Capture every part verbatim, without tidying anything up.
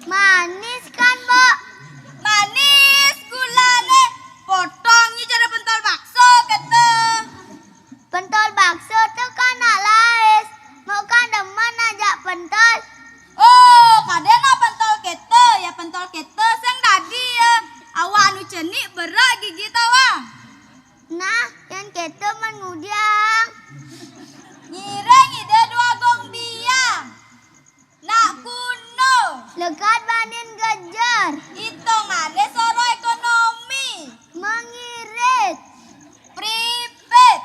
Manis kan, Mbok? Manis gulane. Potong nyi cara pentol bakso kete. Pentol bakso tu kan nak laris. Mbok kan demen ajak pentol. Oh, kade nak pentol kete, ya pentol kete sing dadi ya. Awak anu cenik berak gigi tawang. Nah, yang kete mengudiang. Ngiring ide dua gong biang. Nak kuno. Lekat banin gejer. Itongane soro ekonomi. Mengirit. Pripit.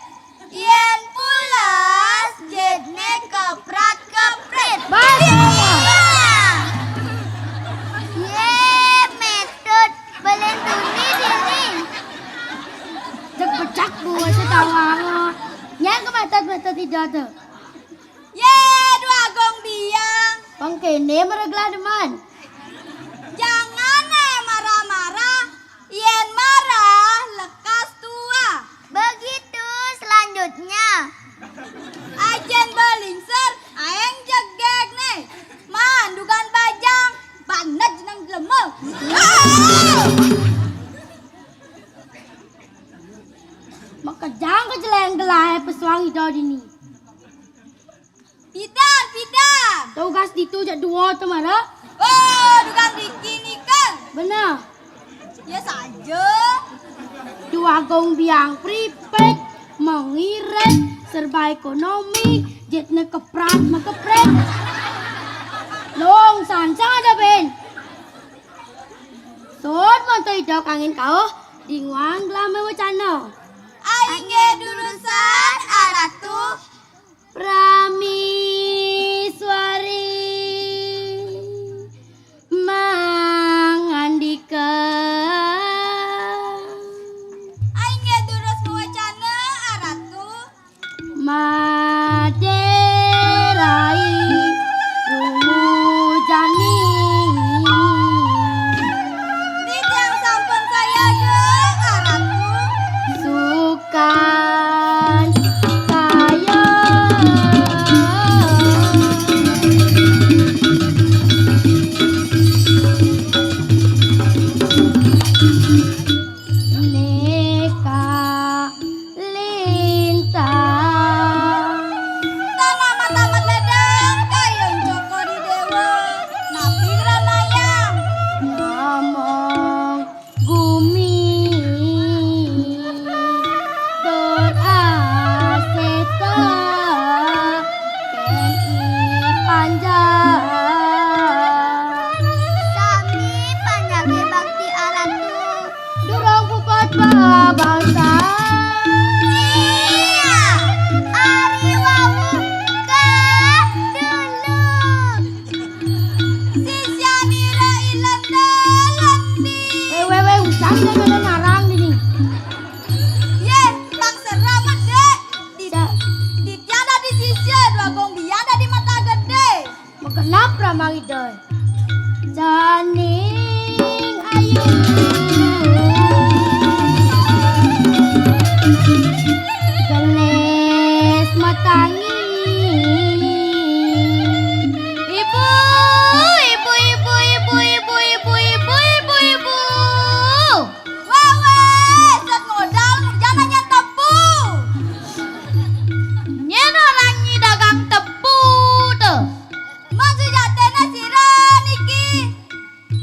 Yen pulas, jitne keprat-keprit. Bas. Ye, metut. Belentuni dini. Cek pecak buat setawa. Nyang ke mata-mata tidak tuh. Ye, dua gong biang. Pang kene mereglah deman. Jangan eh marah-marah. Yen marah lekas tua. Begitu selanjutnya. Ajen belingser, aeng jegeg nih. Mandukan bajang, banet jeneng jelema. Makejang ke jeleng gelai pesuang ida dini. Pidan, pidan. Tugas ditu jak dua tu mara. Oh, tukang riki ni kan. Benar. Ya saja. Dua gong biang pripek, mengirit, serba ekonomi, jitne keprat, mekepret. Long, sansang ada ben. Sun, monto ida kangin kauh, dinguang gelame wacana. Aing nggih durusan, Aratu. Prameswari mangandika. Aing nggih durus mawacana, Aratu. Made rai rungu jani. Titiang sampun sayaga, Aratu. Sukan kaya. Neka lintang. Tanah mata mededang kayun Cokor di Dewa. Napi geranayang? Namong gumi. Tur aseta keni panjang. Sami panjage bakti Aratu. Durung puput babangsa. Iya, ari wau ka dulu. Sisianira ilen dalem di. Weh, weh, weh, usang deh, ada narang dini. Ye, pang seram, Dek. Di, Sa- di tiada di sisia, dua gong biang ada di mata gede. Magenap ramang ida. Janing ayu. Gelis matangi. Ibu, ibu, ibu. Wah, weh, set modal, jangan nyet tebu. Nyen orang nyi dagang tebu tuh. Mun sujatine sira niki.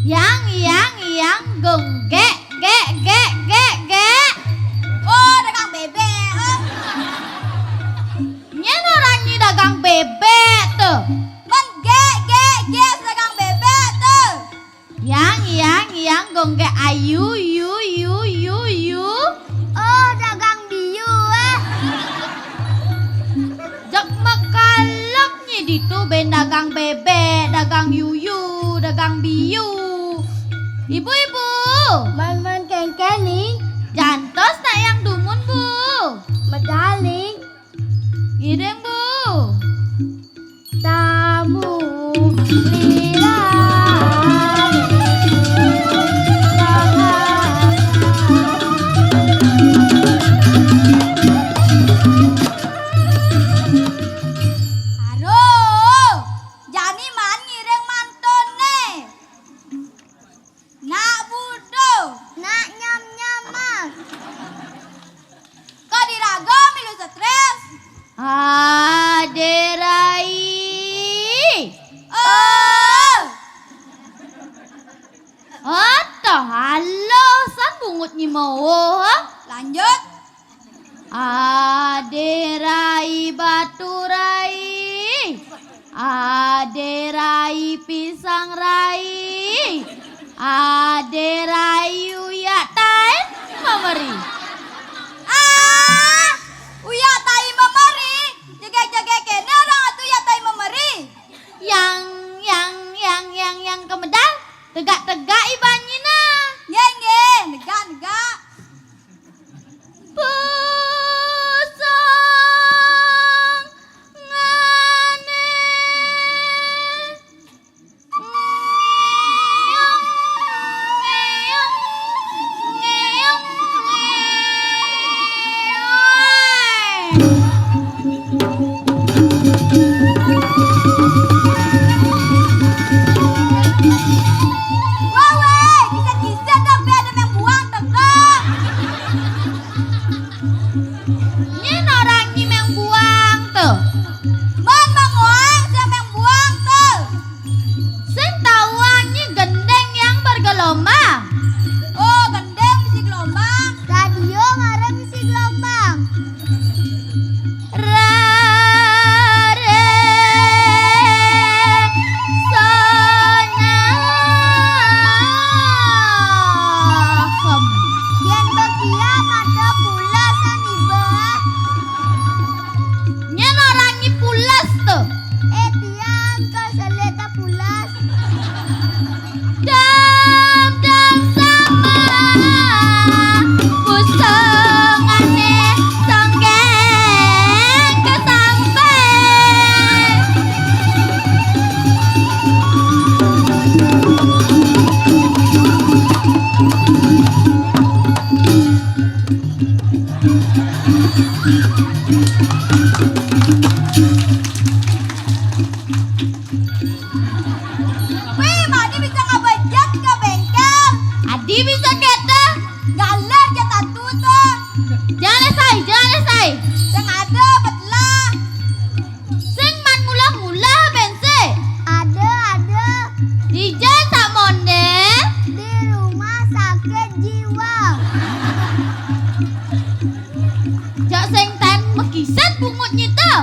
Yang, yang, yang, gong, gek, gek, gek, gek, gek. Oh, dagang bebek, oh. Nyen orang nyi dagang bebek tuh. Mun gek, gek, gek, dagang bebek tuh. Yang, yang, yang, gong gek ayu, yu, yu, yu, yu. Oh, dagang biu, eh. Jek makalep nyi ditu ben dagang bebek, dagang yuyu, dagang biu. Ibu-ibu. Man-man kengken ning. Jantos nak yang dumun, Bu. Medal ning. Ngiring, Bu. Tamu lila. Atu rai, ade rai pisang rai, ade rai uyak tai mameri. Ah, uyak tai mameri. Jegek-jegek kene orang atu uyak tai mameri. Yang, yang, yang, yang, yang kemedal, tegak-tegak iban nyina. Nggih, nggih, negak, negak. Pusang ngane. Wah, weh, kiset-kiset dah, be ada meh buang tengah. Nyen orang nyi meh buang tu. Mon menguang sia meh buang tu. Sing tauan nyi gending yang bergelombang. Oh, gending bisi gelombang. Radio ngaran bisi gelombang. Rare sona. Yen bekian ada pulas aniba. Nyen orang nyi pulas tu. Eh, tiang ke selit pulas. Dam, dam, sama. Pusung ane songgeng ke sampai. Wih, mani bisa ngabejat ka bengkel. Adi bisa keta. Galer ja tatu to. Jangan lesai, jangan lesai. Sing ada betelah. Sing man ngulah-ngulah bense. Ada, ada. Dija sak mondel. Di rumah sakit jiwa. Jak sing tan mekiset bungut nyita.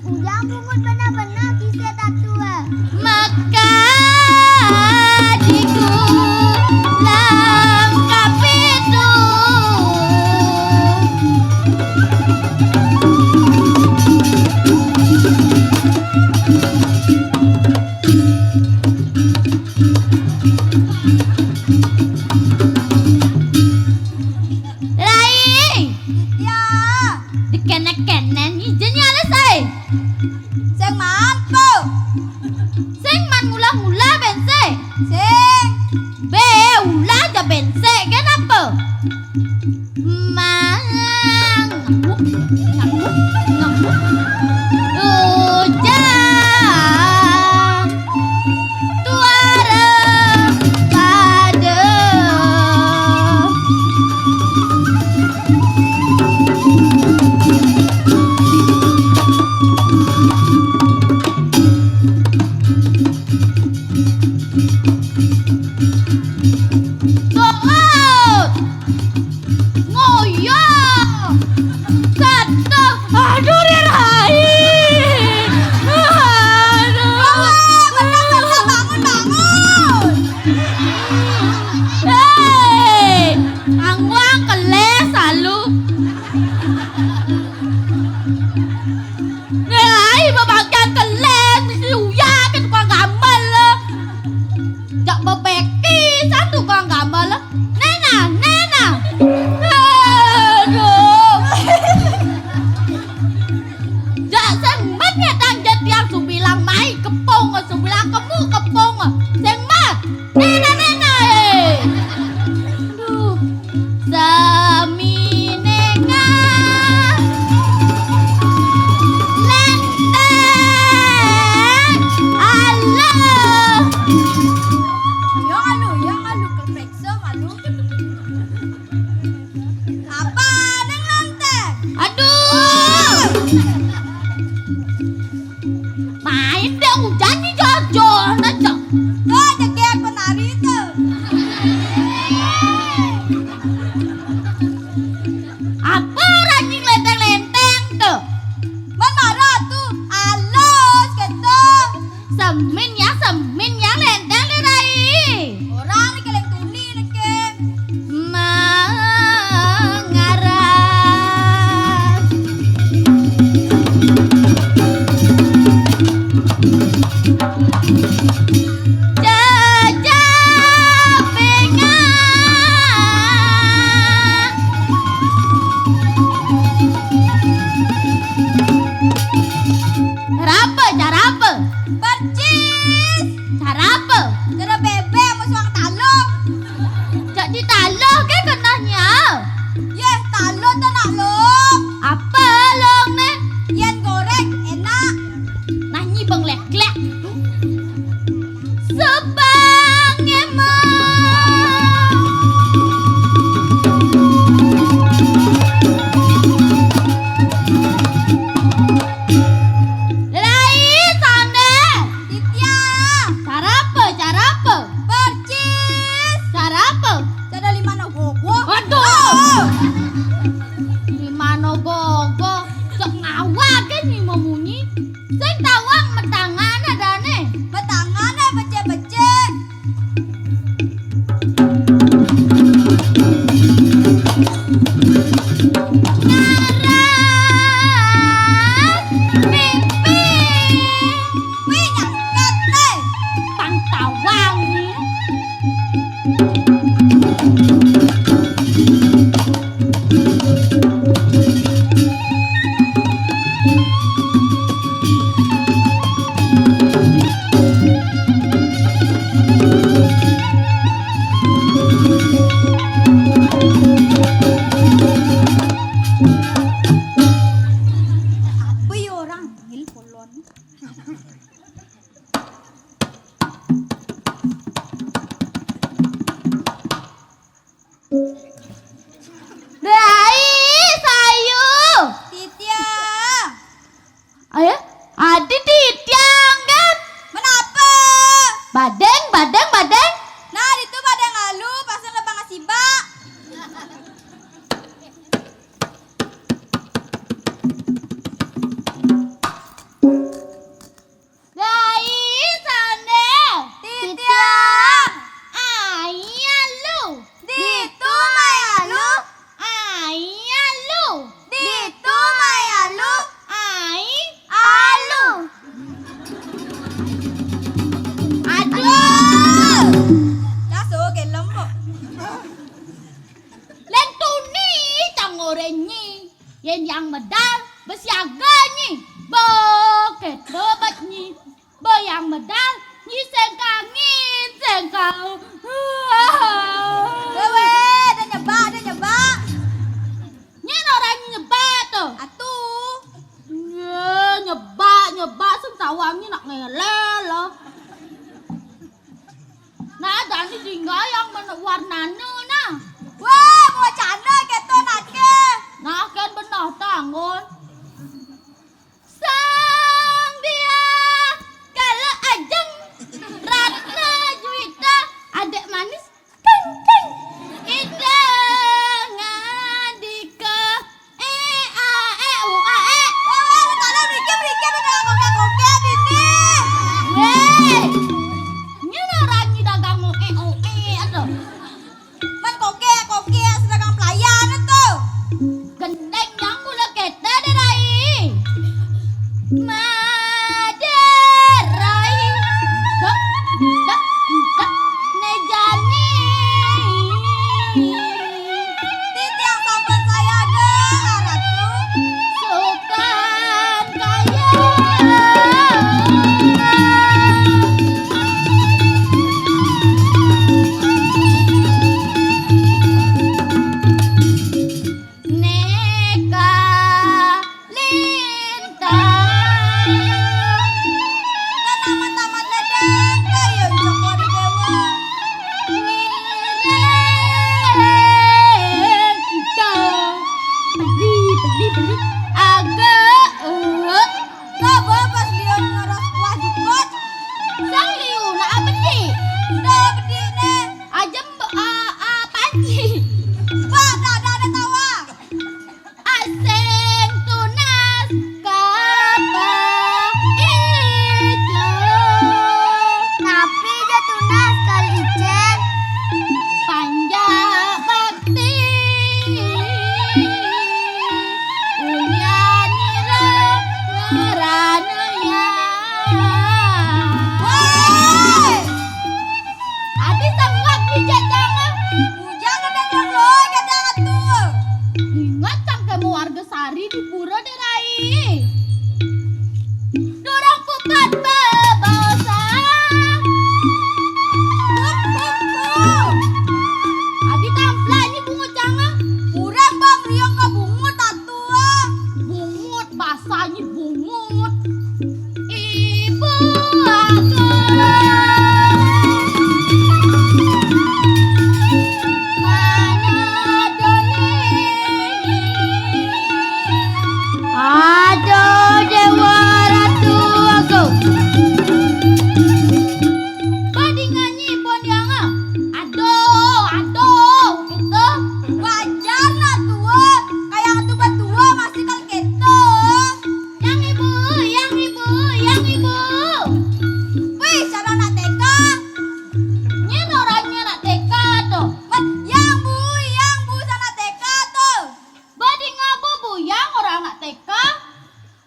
Ujang bungut benar-benar kiset tatua. Maka diku langkap itu. Rai. Ya. Dikene-kene ni jenyi alesai. Sing man po. Sing man ngulah-ngulah bense. Sing. Be ulah ja bense kenapa? Mang. Ngamuk, ngamuk, ngamuk. Ujang. Tuara pada. Tuut. Ngoyo. Kata. Aduh, Rai. Aduh. Bangun, bangun, bangun. Hei, angwang keles alu. Rai, bebangkian keles, mesti uya ke tukang gambar le. Jak bepeki, satu tukang gambar le. Nena, nena. Aduh. Ayo, adi titiang kan? Menapa? Badeng, badeng, badeng. Nah, ditu badeng alu, pasang lebang asibak. Rai sane. Titiang. Ai alu. Ditu mai alu. Ai alu. Ditu mai alu. Ai alu. Aduh. Dah suruh gelem kok. Lén tuni cang oreng nyi. Yén yang medal besiaga nyi. Bo keto bet nyi. Bo yang medal nyi sengkang, nyi sengkang. Wewe, dah nyebak, dah nyebak. Nyén orang nyebak to. Atu. Ye, nyebak, nyebak sing tawang nyi nak ngelel lo. Nah, dani tinggal yang mana warnane nah. Wah, bocana keto nake. Nah, kan benah tangon. Sang dia kala ajeng Ratna Juwita, adek manis keng keng. Ida ngadika e a e u a e. Wah, wah, lu tolong mikir, mikir, udah kokek-kokek ini. Weh, ini orang dagang oe oe atau? Man kokek, kokek, sedangkan pelayan itu. Gendeng yang mula kita derai. Maderai. Dok, dok, dok, nejani. Titiang sampun sayaga, Ratu. Sukan kaya. Neka lintang. Nanaman tamat ledang, kayon Joko di Dewa. Ngiring dong. Beli, beli, beli. Aga, eh. Coba pas dia ngeras kuah jukut. Sang liu, nak beli. Udah beli nih. Ajem, eh, eh, panci. Pak, dah, dah, dah, tawa. Asing tunas kapa ijo. Napi ja tunas kal icén? Panjak bakti. Ulian ira ngerana ya. Woi! Adi sangat bijak jangan. Bujang ada dong loy, kadang atuh. Ingat cang kemo warga sari di pura deh, Rai. Dorong pukat bebaosan. Hup, hup, hup. Adi tamplanyi bungut canga. Urang bang riang ka bungut atuh. Bungut, basanyi bungut. Ibu aku. Mana Doni? Aduh, Dewa Ratu Agung. Badinganyi pon yang, ah. Aduh, aduh, gitu. Wajar lah tua, kayak atu batua masih kal gitu. Yang ibu, yang ibu, yang ibu. Wih, sana anak T K. Nyén orangnya anak T K tuh. Mat, yang bu, yang bu, sana T K tuh. Badinga bu, bu, yang orang anak T K.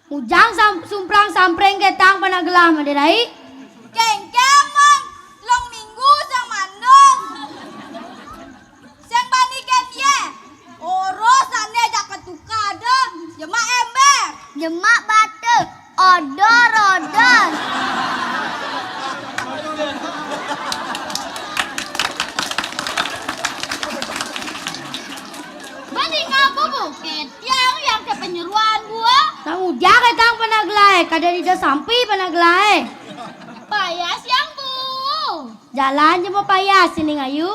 Ujang sam-, sumprang sampreng ketang panagelah, Madé Rai. Kéngkén, Mang. Telung minggu sing mandul. Sing bani kén yé. Orosané ajak ketukada, jemak émbér. Jemak batu, odor-odor. Bani ngapa, Bu? Kétiang yang ké penyeruan gua. Tang ujak, eh, tang panagelahé, kada nida sampi panagelahé. Payas yang, Bu. Jalan ja mau payas, sining ayu.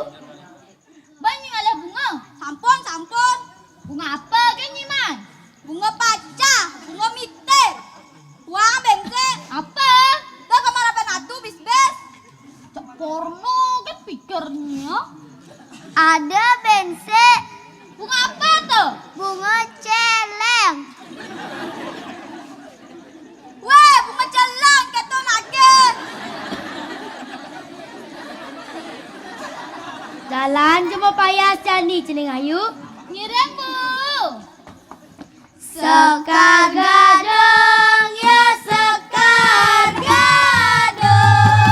Bani ngalih bunga. Sampun, sampun. Bunga apa ké, Nyiman? Bunga pacah, bunga mitir. Ada bénsé. Bunga apa to? Bunga céléng. Wéh, bunga céléng kéto nagih. Jalan cuma payas jani cening ayu. Ngiring, Bu. Sekar gadung, ya sekar gadung.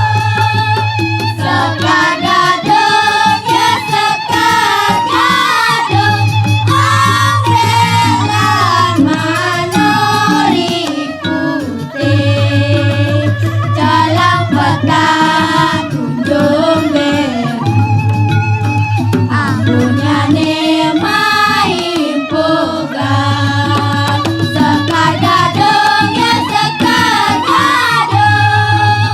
Sekar gadung, ya sekar gadung. Ambekan manori putih, jalang petak tunjung beru. Ambunyane main pogang. Sekar gadung, ya sekar gadung.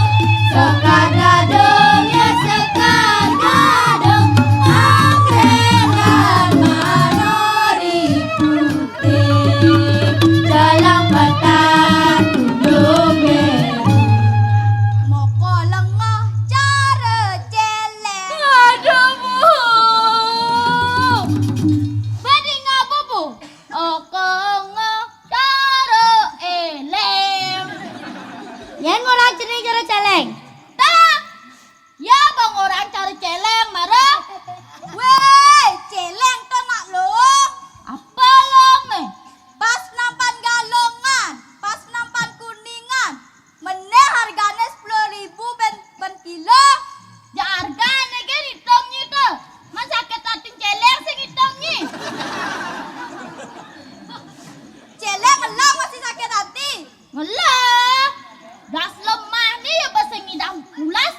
Sekar gadung, ya sekar gadung. Ambekan manori putih, jalang petak tunjung beru. Moko lengoh cara céléng. Aduh, Bu. Badhe ngapa, Bu? Oko lengoh cara éléng. Yen ngorang cening cara céléng. Tah. Ya, bang orang cara céléng, mara. Wéh, céléng to nak lo. Apa lo, Mé? Pas nampan Galungan, pas nampan Kuningan. Meneh hargane sepuluh ribu ben, ben kilo. Ya, hargane ke ngitung nyi to. Man sakit ati céléng sing ngitung nyi. Céléng ngelah masih sakit ati. Ngelah. Das lemah ni ya basa ngidang pulas.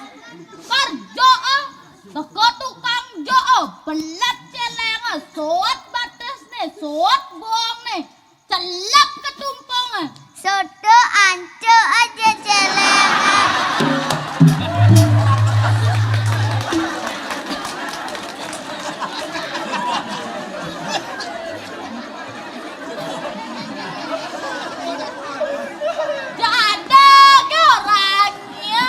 Kerja, ah. Teko tukang jo, ah. Belat céléng, ah. Suut batisne, suut boongne. Celep ketumpung, ah. Soto anco aja céléng. Jadake orangnya.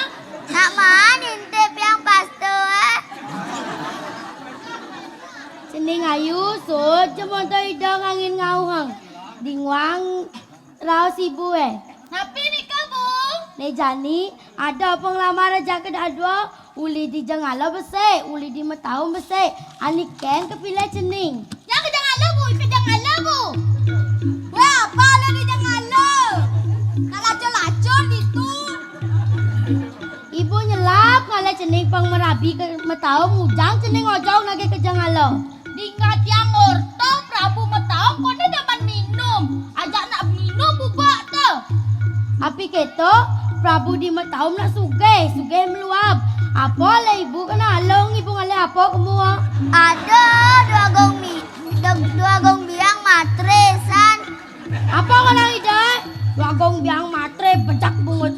Nak maan intip yang pasto, ah. Cening ayu, suut cemonto ida ngangin ngauhang. Dingwang raos ibu, eh. Napi nika, Bu? Ne jani, ada penglamar jaka dadua, uli di Jengala besik, uli di Metaun besik. Ani ken kepilih cening. Ya, ke Jengala, Bu, ke Jengala, Bu. Wah, apa le di Jengala? Nak lacur-lacur gitu. Ibu nyelap ngalih cening pang merabi ke Metaun, mujang cening ojog nagih ke Jengala. Dingat yang orta Prabu Metaun kone demen minum. Ajak nak minum bubak te. Api keto, Prabu di Metaun nak sugih, sugih meluap. Apa le ibu kena alung, ibu ngalih apa kemu? Ada dua gong mi, dua, dua gong biang matre san. Apa kena ida? Dua gong biang matre bejak bungut